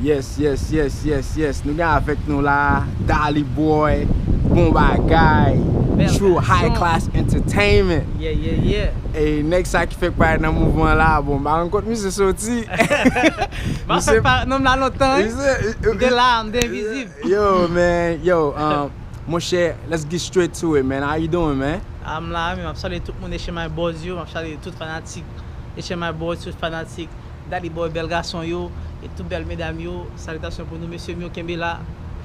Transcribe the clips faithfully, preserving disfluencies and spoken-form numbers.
Yes, yes, yes, yes, yes. Nou gen avèk nou la, Dali Boy, bon bagay, Bèl True gason. High Class Entertainment. Yeah, yeah, yeah. E nèg sa ki fèk parèt nan mouvman la, bon, m pa konn kot misye soti. M ap fè parèt non m la lontan, wi. M te la, m te envizib. Yo, man, yo, um, monchè, let's get straight to it, man. How you doing, man? M la, men m ap salye tout moun, H M I Boys yo, m ap salye tout fanatik H M I Boys, tout fanatik Dali Boy, bèl gason yo, e tout bèl medam yo. Salitasyon pou nou, mesye m yo, kenbe la,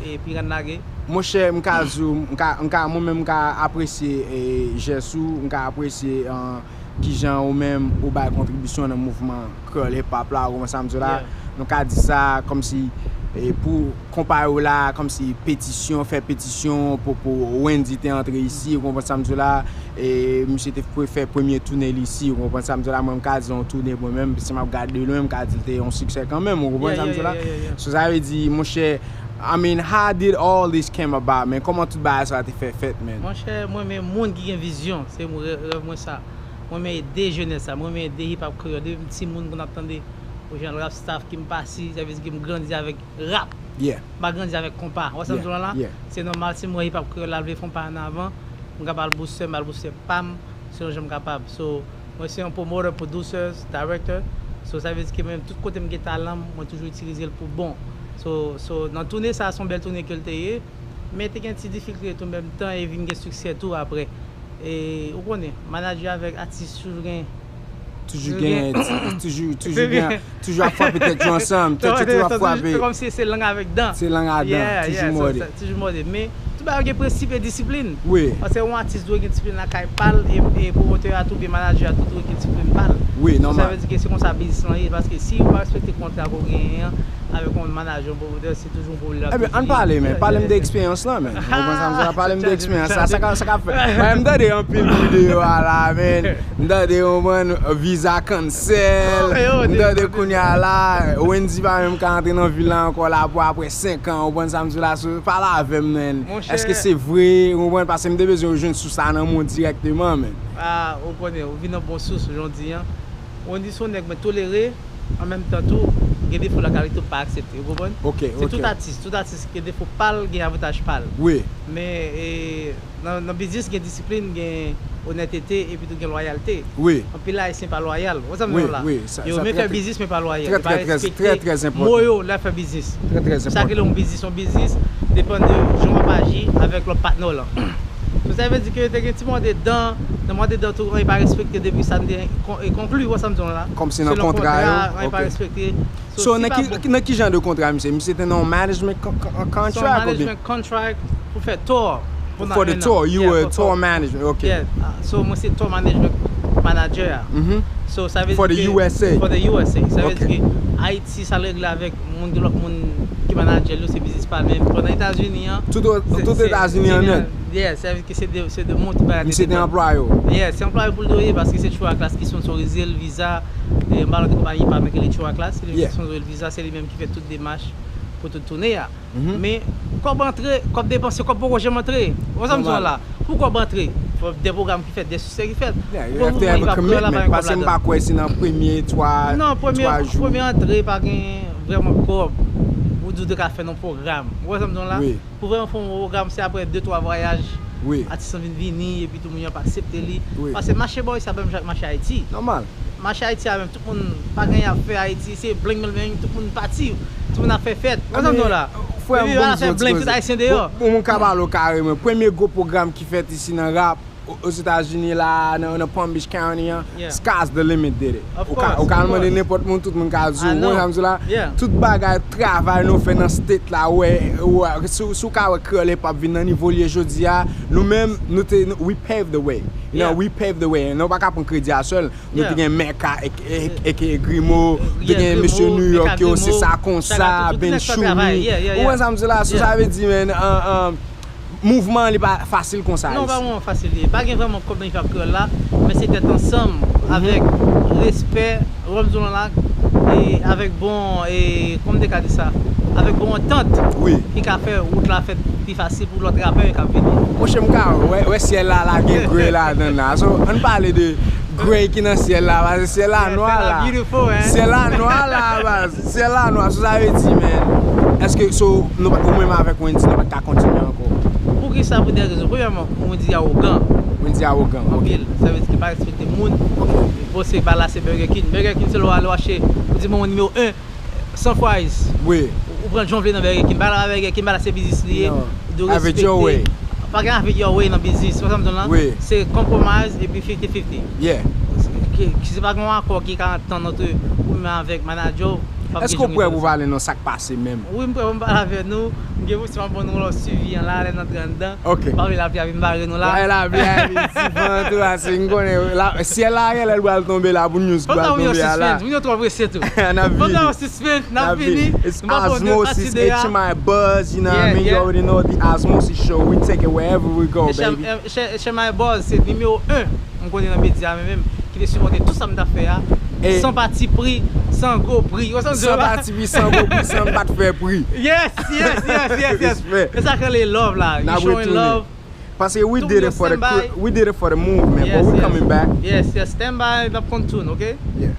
e pi rann lage. Monchè, m ka di w, m ka, m ka, mwen menm m ka apresye e, jès ou, m ka apresye an, kijan ou menm ou bay kontribisyon nan mouvman kreyòl hip hop la, ou konprann sa m di w la? Yeah. Nou ka di sa kòmsi e, pou konpa yo la, kòmsi petisyon, fè petisyon pou, pou Wendy te antre isi, ou konprann sa m di w la? E misye te pre-, fè premye toune li isi, ou konprann sa m di w la? Mwen m ka di yon toune mwen menm, si m ap gade de lwen, m ka di l te yon siksè kanmenm, ou konprann Yeah, sa m di w la? yeah, yeah, yeah, yeah. So sa vle di, monchè, I mean, how did all this came about, man? Kòman tout bagay sa te fè fèt, man? Monchè, mwen men moun ki gen vizyon, se mwen rè-, rèv mwen sa. Mwen men ede jenès sa, mwen men ede hip hop kreyòl. Depi m timoun pou n ap tande Original Rap Staff ki m pase, sa vle di ki m grandi avèk rap. Yeah. M pa grandi avèk konpa. Ou wè sa m di w la? Yeah, yeah. Se nòmal si m wè hip hop kreyòl la vle fè yon pa an avan, m ka ba l booster, m ba l booster pa m, selon jan m kapab. So, mwen se yon promoter, producers, director. So, sa vle di ke mwen menm, tout kote m gen talan m, mwen toujou itilize l pou bon. So, so, nan toune sa, se yon bèl toune ke l te ye. Men te gen ti difikilte tou menm tan e vin gen siksè tou apre. E, ou konnen, manager avèk atis toujou gen Toujou Toujou gen, gen- ti- toujou, toujou gen, toujou ap frape tèt yo ansanm, tèt yo toujou ap frape. Kòmsi se lang avèk dan. Se lang a dan, Yeah, toujou yeah, so, mòde. sa- toujou mòde. Men, tout bagay gen prensip e disiplin. Wi. Paske yon atis dwe gen disiplin lakay pa l, e, e pwomotè a tou, byen manager a tou dwe gen disiplin pa l. Wi, So, sa nòmal. vle di ke se konsa biznis lan ye, paske si ou pa respekte kontra ke w genyen an avèk yon manager, yon pwomotè, se toujou yon pwoblèm. Ebyen, ann pale, men. Pale m de eksperyans lan, men. Ou konprann sa m di w la? Pale m de eksperyans lan. Sa ka, sa ka fè. Mwen, m tande anpil videyo a la, men. M tande, ou konprann, viza cancel. Oh, yo, M de- tande de- kounye a la, Wendy pa menm ka antre nan vil la ankò la pou apre senk an. Ou konprann sa m di w la? So, pale avè m, men. Monchè. Èske se vre? Ou konprann? Paske m te bezwen jwenn sous sa nan men w dirèkteman, men. Ah, ou konnen, ou vin nan bon sous, jan w di an. Wendy se yon nèg mwen tolere, an menm tan tou, gen defo la kalite ou pa aksepte, ou konprann? Ok, Se ok. tout atis, tout atis gen defo pa l, gen avantaj pa l. Wi. Men, e, nan, nan biznis, gen disiplin, gen onètete, epi tou gen lwayalte. Wi. Anpil Ayisyen pa lwayal. Ou sa m Wi, di w la? wi, sa- Yo sa men trè- fè biznis, men pa lwayal. trè, Yo pa trè, trè, respekte trè, trè enpòtan. Mo yo lè fè biznis. Trè, trè Sa enpòtan. ki lè yon biznis, yon biznis, depann de jan w ap aji avèk lòt patnè w lan. So, sa vle di ke te gen ti mòde dan, nan mòde dan tou, anyen pa respekte depi sa n te kon- e konkli, ou wè sa m di w la? Kòmsi nan Selon kontra yo, anyen pa ok. respekte. So, So, si nan pa ki, bon- nan ki jan de kontra, misye? Misye te nan yon management con- con- Se yon contract oubyen? Management contract pou fè tour. Pandan For the un an. tour, you Yeah, were for tour tour. management, ok. Yeah, ah, so mwen se tour management manager a. Mhm. So, sa vle For di the ke- U S A. For the U S A. Sa vle Ok. di ke Ayiti, sa l regle avèk moun ki lòt moun ki manager yo, se biznis pa l, men pandan Etazini an, Tout o- se- tout se- Etazini an se- nèt. Yeah, sa vle di ke se de, se de moun ki pa Misye te anplwaye w. Yeah, se anplwaye pou l te ye, paske se True Class ki sponsorize l viza. E, m pa konn konpayi pa, men ke li True Class, se li menm Yeah. ki sponsorize l viza, se li menm ki fè tout demach pou tout toune a. Mhm. Men, kòb antre, kòb depanse, kòb poko janm antre. Ou sa m di w Nòmal. la? Pou kòb antre, fò de pwogram ki fèt, de siksè ki fèt. Yeah, you Pou have to moun have ki a pa kreye la, commitment. pa gen kòb Paske m ladan. Pa kwè se nan premye twa, Non, premye, twa jou. Premye antre pa gen vrèman kòb. Ou di w te ka fè nan pwogram. Ou wè sa m di w la? Wi. Pou vrèman fè yon pwogram, se apre de twa vwayaj. Wi. Atis lan vin vini, epi tout moun yo ap aksepte li. Wi. Paske mache bò sa menm jan ak mache Ayiti. Nòmal. Mache Ayiti a menm, tout moun pa gen afè Ayiti, se bling, bling, bling, tout moun pati. Tout moun ap fè fèt. Ou sa m di w la? Frè m, Epi bon, al ap fè m di w bling, ti tout koze. Ayisyen deyò. Bon, bon, m ka pale w kareman. Premye gwo pwogram ki fèt isi nan rap, o- Ozetazini la, nan, nan Palm Beach County an, Yeah. Sky's the limit, dede. Of Ou ka, course, ou ka of mande course. nenpòt moun, tout moun ka di I w, know. Ou sa m di w la? Yeah. Tout bagay, travay nou fè nan state la, wè, wè, si, w- si w ka wè kreyòl hip hop vin nan nivo l ye jodi a, nou menm, nou te, nou- we paved the way. You know, Yeah. We paved the way. Nou pa ka pran kredi a sèl. Nou Yeah. Te gen Mecca, ek, ek, ek Grimo, te Yeah, gen Grimo, mesye New York Mecca, yo, Grimo, se sa konsa, Chaka, tout Ben nèg sa travay, Choumi. yeah, yeah, Ou wè yeah. Sa m di w la? So, Yeah. Sa vle di, man, an, an, mouvman an li pa fasil konsa. Non, pa Isi. Mouvman fasil li ye. Pa gen vrèman kòb nan hip hop kreyòl la, men se tèt ansanm avèk respè, ou wè m di w la, e avèk bon, e kòman m te ka di sa? Avèk bon antant Wi. Ki ka fè wout la fèt pi fasil pou lòt rapè k ap vini. Monchè, m ka wè, wè syèl la, la gen grey ladan l la. So, ann pale de grey ki nan syèl la, paske syèl la Yeah, nwa syèl la la. Beautiful, hein? Syèl la nwa la, ba. Syèl la nwa, so sa vle di, man. Èske so, nou pa, ou menm avèk Wendy, nou pa t ka kontinye ankò? Poukisa? Pou de rezon. Premyèman, Wendy awogan. Wendy awogan, ok. Anpil. Sa vle di ki pa respekte moun. Ok. Bon, se bagay la, se Burger King. Burger King, se lè w ale w achte, ou di bon, nimewo en, san fries. Wi. Ou pran jan w vle nan Burger King. Bagay la pa Burger King, bagay la se biznis li ye. Non. Dwe Have it your way. Respekte. Pa gen have it your way nan biznis. Ou konprann sa m di w la? Wi. Se compromise epi fifty fifty. Yeah. Ki, ki se pa gen yon akò ki ka antann ant ou menm avèk manager w. Èske w prè pou pale nan sa k pase menm? Wi, m prè pou m pale avè nou. M gen pou si m ap ban nou lòt swivi an la, lè n antre anndan. Ok. Pa vle lapli a vin bare nou la. Ay, lapli a vin sivan tou, ase m konnen la, syèl la genlè l pral tonbe la pou news ki pral tonbe a la. Moun yo twò prese tou. N ap vini. Suspense, n ap vini. It's Osmosis, it's my buzz, you know what I mean? You already know the Osmosis show, we take it wherever we go, baby. Chè my buzz, se nimewo en. M konnen nan medya mwen menm ki te sipòte tout sa m t ap fè a. San pati pri, san gwo pri. San pati pri, san gwo pri, san m pa t fè pri. Yes, yes, yes, yes, yes. E sa k rele love la. You showing love. Paske we did it for the we did it for the movement, but we coming back. Yes, yes. Stand by, n ap konn tune, ok? Yeah.